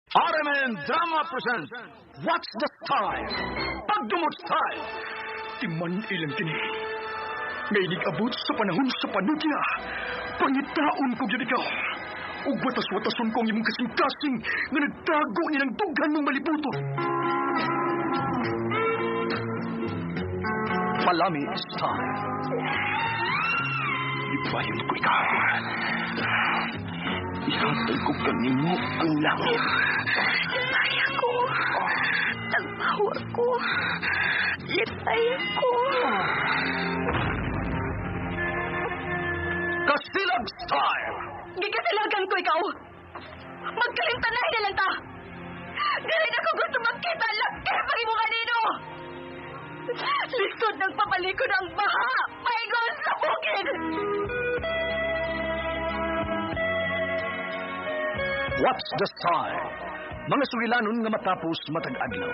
RMN Drama presents What's the Style? Pagdumot Style! Timan ilang kini. Ngay abot sa panahon sa panudya. Pangitaon ko gyud ikaw. Ug watas-watason ko ang imong kasing-kasing nga nagtago ni ng dughan mong malibuto. Palami Style. Ibayon ko ikaw. Ihatag ko kanimo ang langit. Lipay ako. Tagpaw ako. Lipay ako. Kasilag Style! Gikasilagan ko ikaw. Magkalimtanay na lang ta. Dili na ko gusto magkita laki pag imo kanino. Lisod ng pabalikon ang baha. Paingon sa bukid. What's the Style? Mga sugilanon nga matapos matag adlaw.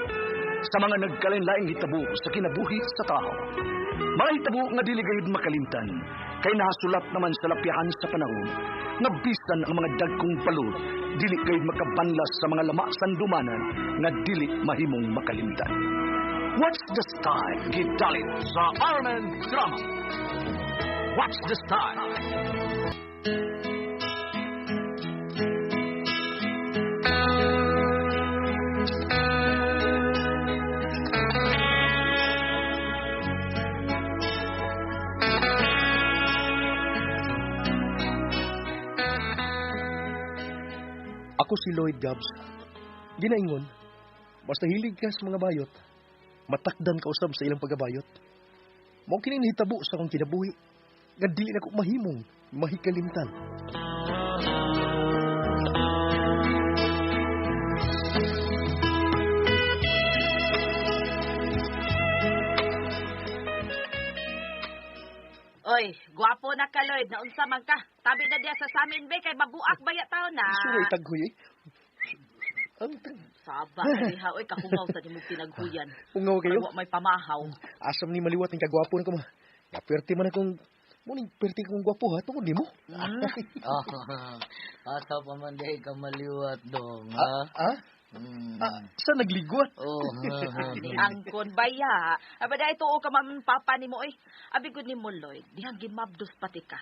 Sa mga nagkalain-laing hitabo sa kinabuhi sa tao. Mga hitabo nga dili gayud makalimtan kay nahasulat naman sa lapyahan sa panahon nga bisan ang mga dagkong palud dili gayud makabanlas sa mga lama sandumanan nga dili mahimong makalimtan. What's the Style? Gidalit sa RMN Drama. What's the Style? Ako si Lloyd Gabbs. Ginaingon, basta hilig ka sa mga bayot, matakdan ka usab sa ilang pagabayot. Mao kini nahitabo sa akong kinabuhi, nga dili na ko mahimong mahikalimtan. Oy, gwapo na ka, Lloyd. Naunsa man ka. Tabi na diya sa samin, be. Kay mabuak baya tao na. Suray taghoy eh. Ang Saba ka diha. Oy, kahungaw sa nimong pinaghuyan. Ungaw kayo. Wa may pamahaw. Asam ni maliwat ng kagwapo na ko ma. Nga perti man akong muning perti kong gwapo ha, tungod nimo. Ah, asa pa man dahil ka maliwat dong, ha? Ah, ah? Mm. Ah, sa nagligwat? Oh, Ni angkon baya. Aba dahil tuo ka man papa nimo oy. Abi gud nimo, Lloyd. Dihang gimabdos pati ka.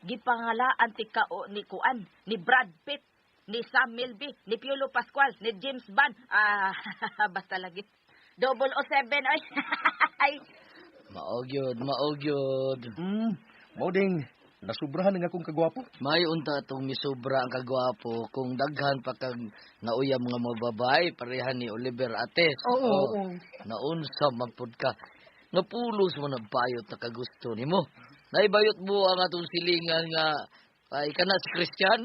Gipangalaan ti ka o ni Kuan, ni Brad Pitt, ni Sam Milby, ni Piolo Pascual, ni James Bond. Ah, basta lagi. 007 oy. Ay, Maogyod, maogyod. Mao ding nasubrahan ang akong kagwapo. May unta atong misubra ang kagwapo kung daghan pa kag nauya mga mababae parehan ni Oliver Ates. Oo, Oh, oo. Naunsa man pud ka. Nga pulos mo na bayot na kagusto nimo. Naibayot mo ang atong silingan nga ay kana si Christian.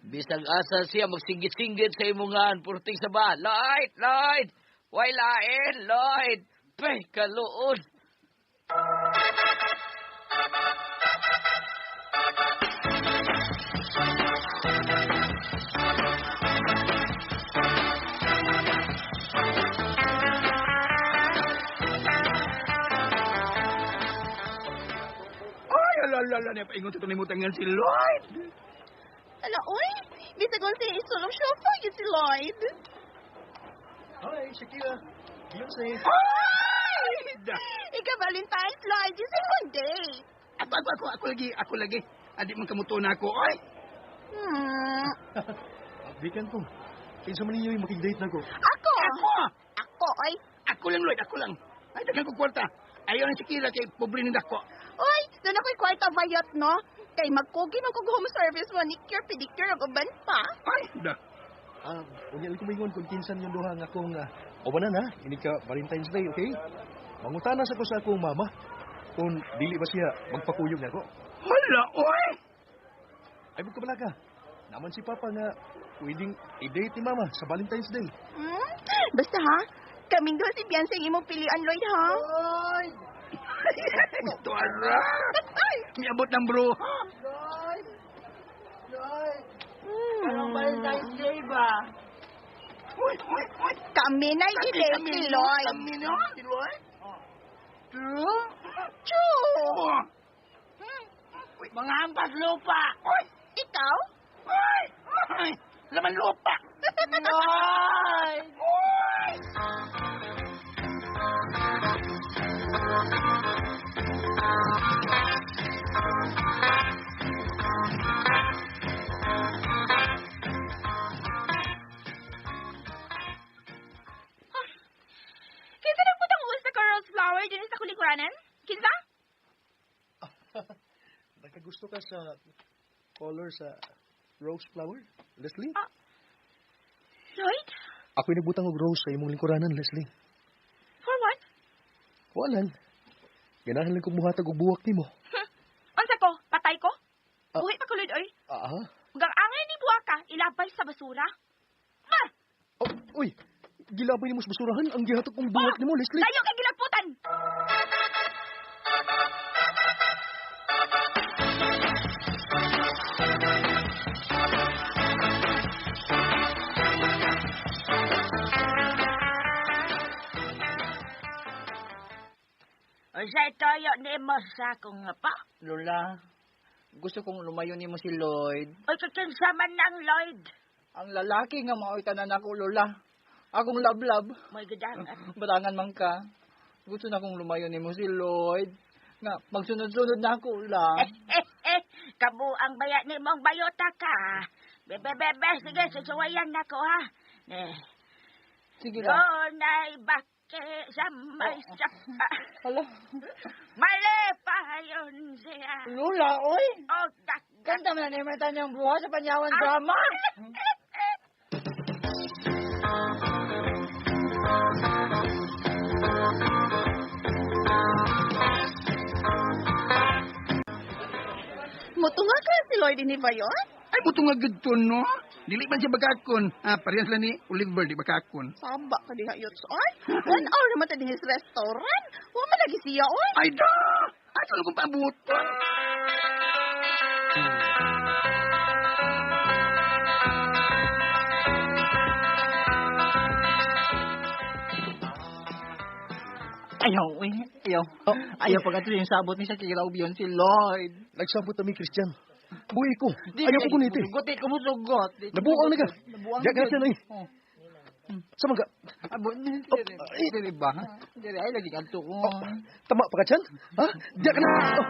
Bisag asa siya magsinggit-singgit sa imongan purting sa ba. Lloyd, Lloyd. Way lain, Lloyd. Peh kaluod. Ay, ala, ala, ala, paingon sa tunimutangan si Lloyd. Ala, oy. Bisag unsa isulong chauffeur yun si Lloyd. Hi, Shakira. Beyonce. Ay! Da. Ika Valentine's, Lloyd. Is imong day. Ako, ako, ako, ako lagi, ako lagi. Adi man kamuto na ako, ay. Bikan ko. Kinsa man ninyo yung makig-date na ko? Ako. Ako, Ako, oy. ako lang, Lloyd, ako lang. Ay, daghan ko kwarta. Ayaw na si Kira kay pobre ni dako. Oy, doon ako'y kwarta bayot, no? Kay magkugi man kog home service, manicure, pedicure, ug uban pa. Ay, da. Ah, unya lang ko maingon kung kinsan yung duha nga akong ubanan ha, ini ka Valentine's Day, okay? Mangutana sa ko sa akong mama kung dili ba siya magpakuyog nako. Hala, oy. Ay ka ka. Naman si Papa nga pwedeng i-date ni mama sa Valentine's Day. Basta ha, kaming duha si Beyonce ang imong pilian, Lloyd, ha? Lloyd! Ito, ara. Ay! Miabot ng bro. Lloyd! Lloyd! Anong Valentine's Day ba? Uy, uy, uy. Kami na i-date Kami, si Lloyd. Kami no, si Lloyd. True? True. Oh. Mga hampas lupa! Oy, Ikaw? oy, oy. Laman lupa. Ay! Kinsa nagputang uus sa rose flower din sa kulikuranan? Kinsa? Nakagusto ka sa color sa rose flower, Leslie? Ah. Lloyd? Ako'y nagbutang og rose sa imong lingkuranan, Leslie. For what? Walan. Ganahan lang kong muhatag og buwak nimo. Unsa ko? Patay ko? Ah. Buhi pa ko, Lloyd, oy. Ah? Ug ang angay ni buwak ka, ilabay sa basura. Ma! Oh, uy, gilabay nimo sa basurahan ang gihatag kong buwak nimo, Leslie. Tayo kay gilagputan! Unsay toyo nimo sa akong pa? Lola, gusto kong lumayo nimo si Lloyd. Oy, kakinsa man ng Lloyd. Ang lalaki nga mao'y tanan ako, Lola. Akong lablab. Mo'y gidangan. Batangan man ka. Gusto na kong lumayo nimo si Lloyd. Nga, magsunod-sunod na ako lang. Kabuang baya nimong bayota ka. Bebe, bebe, sige, susuwayan na ko, ha? Eh, Sige lang. Dunay baki sa may sapa. Hala. Mali pa yun siya. Lola, oy! Oh, dak. Kanta man na naman tanyang buha sa Panyawan drama. Mutunga ka si Lloyd ni Bayot? Ay, buto nga gud to, no? Dili man siya bagakon. Ah, parehas lang ni Oliver, di bagakon. Samba ka diha yun, oy. 1 hour naman ta dinhi sa restaurant. Wa man lagi siya, oy. Ay, da! Ato lang kong paabuton. Ayaw, oy. Ayaw. Ayaw pag ato yung sabot ni Shakira ug si Lloyd. Nagsabot kami, Christian. Buhi ko. Ayaw ko kuniti. Musugot, di ko musugot. Di ko Nabuang na ka. Nabuang Diya ka gud. na, oy. Oh. Sa mga... Abo, dili ba? Dili ay lagi kadto ko. Oh, tama pa ka, Chan? Ha? Diya ka na. Oh.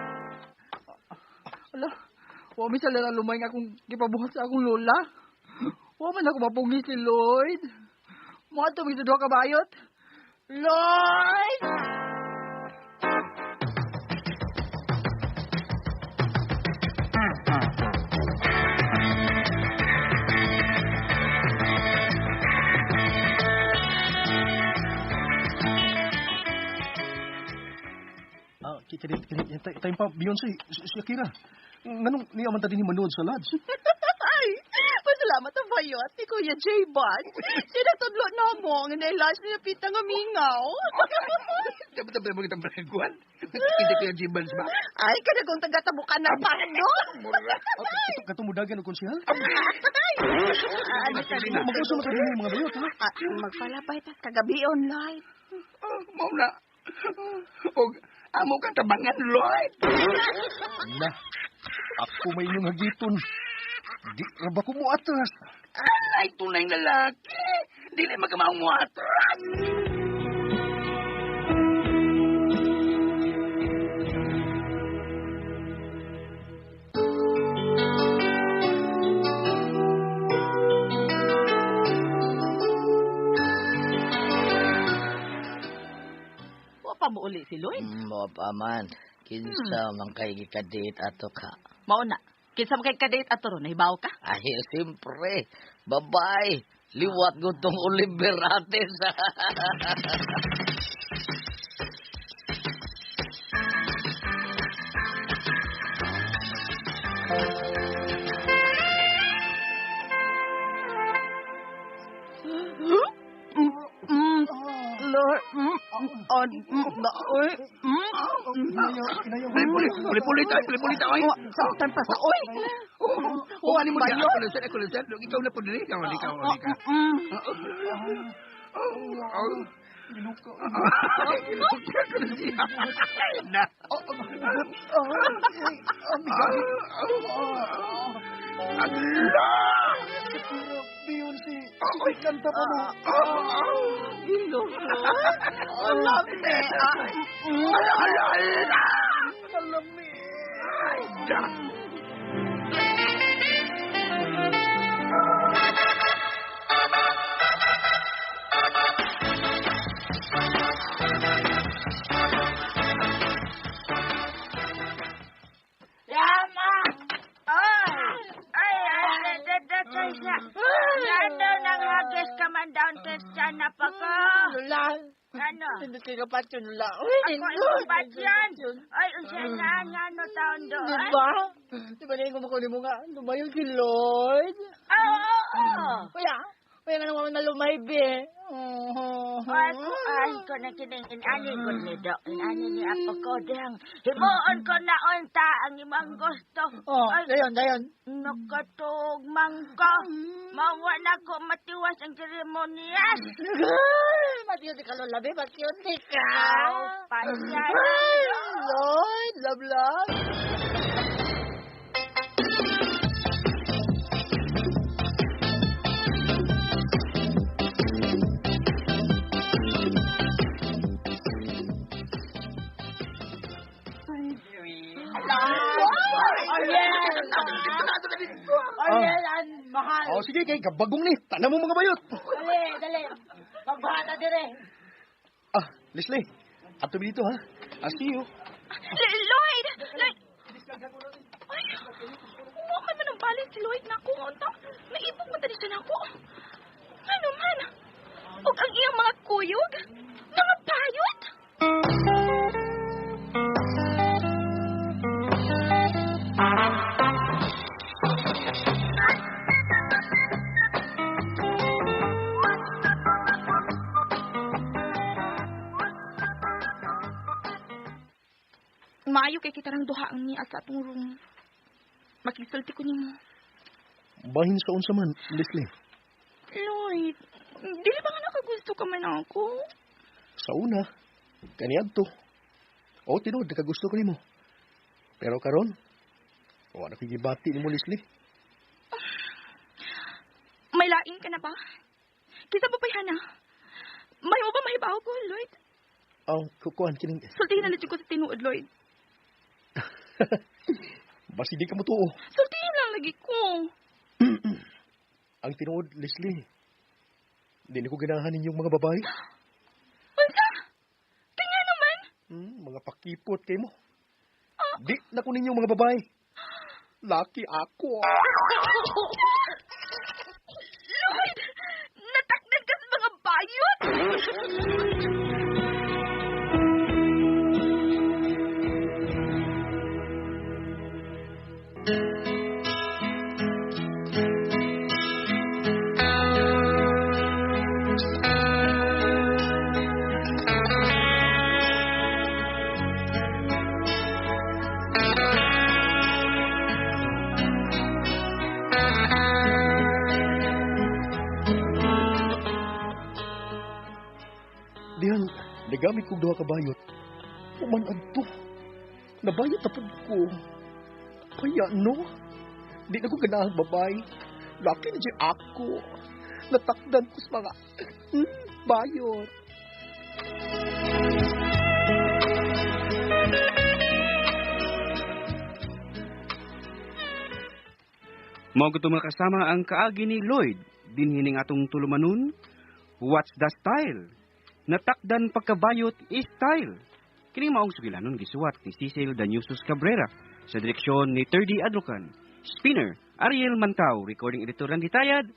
Ala, wa mi sa lara lumay nga akong gipabuhat sa akong lola. Wa man ako mapungi si Lloyd. Mo ato mi sa duha ka bayot. Lloyd! Ah, kini time pa Beyonce, si Akira. Nganong niya man ta dinhi manood sa lodge? Ay, pasalamat ang bayot ni Kuya J-Bot. Siya nagtudlo na mo, nga na-lunch niya pita nga mingaw. Dapat ba mo kitang barangguan? Hindi ko yung gibbons ba? Ay, kanagong taga-tabukan ng pando. Mura. Kato katumudagan og konsehal? Ay, ano ka Marcelina. Mag-uso man ta dinhi mga bayot, ha? Ah, magpalabay tas kagabi online. Oh, mao na. Og amo kang tabangan, Lloyd. Na. Ako may inyong hagiton. Di ra ba ko mo atras? Ay, tunay na lalaki. Dili magamaong mo atras. Wa pa mo uli si Lloyd. Mo pa man. Kinsa man kay gikadate ato ka. Mao na. Kinsa man kay kadate ato ron, nahibaw ka? Ay, siyempre. Babay. Liwat gutong Oliver Ates. Lord, on, na, oy, Puli, puli, puli tayo, puli, puli tayo. Saktan pa sa, oy. Oh, ano mo diyan? Ako lang, ako lang, Ikaw na po dili. Ikaw, ikaw, ikaw. Oh, Giluka. Giluka ko na siya. Na. Ala! Shakira, Beyonce, ay kanta pa mo. Gilo. Lami. Ala, ala, ala! Kalami. Ay, da! Yama! Ay! Ay, ay, ay, ay, Nando nang hagis ka man down, Christian, na pa ko. Lola. Ano? Hindi kayo kapatid, Lola. Uy, Ako ang patyan. Ay, unsa na nga no taon doon? Di ba? Di ba na ko mo nga lumayo si Lloyd? Oo, oo. Kuya, kuya nga naman na lumay, be. Ay, kuan ko na kining inani ko ni do. Inani ni apo ko dihang. Himuon ko na unta ang imong gusto. Oh, Ay, dayon, dayon. nakatugmang ko. Mawa na ko matiwas ang seremonyas. Matiyon ka, Lola, be. Matiyon ka. Aw, pasya. Ay, Lloyd, love, love. Ariel, ang mahal. Oh, sige, kay kabagong ni. Tanan mo mga bayot. Dali, dali. Magbata dire. Ah, Leslie. Ato dito ha. I see you. Lloyd! Lloyd! Ay, wa man man ang balin si Lloyd nako unta. Naibog man tani siya nako. Ano man? Og ang iyang mga kuyog, mga bayot. Maayo kay kitarang duha ang niya sa atong room. Makisulti ko nimo. Bahin sa unsa man, Leslie. Lloyd, dili ba nga nakagusto ka man ako? Sa una, kaniadto. O tinuod nakagusto ko nimo. Pero karon, wa na ko'y gibati nimo, Leslie. May lain ka na ba? Kisa ba pa'y hana? May mo ba mahibaw ko, Lloyd? Aw, kukuan kining. Sultihin na lang ko sa tinuod, Lloyd. Basi di ka mo tuo. Sultihin lang lagi ko. Ang tinuod, Leslie. Di ni ko ganahan ninyong mga babae. Unsa? Kanya naman? Mga pakipot kay mo. Di na ko ninyong mga babae. Laki ako. Lloyd! Natakdan ka sa mga bayot! Dihang, nagamit kong duha ka bayot. Uman adto. Nabayot na pud ko. Kaya no, di na ko ganahan babae. Laki na dyan ako. Natakdan ko sa mga bayot. Mao gud mga kasama ang kaagi ni Lloyd dinhining atong tulumanon. What's the style? Natakdan pagkabayot is style. Kini maong sugilanon gisuwat ni Cecil Danyusos Cabrera sa direksyon ni 30 Adrucan. Spinner Ariel Mantao, recording editor Randy Tayad,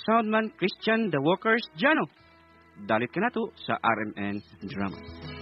soundman Christian The Workers Jano. Dalit ka nato sa RMN Drama.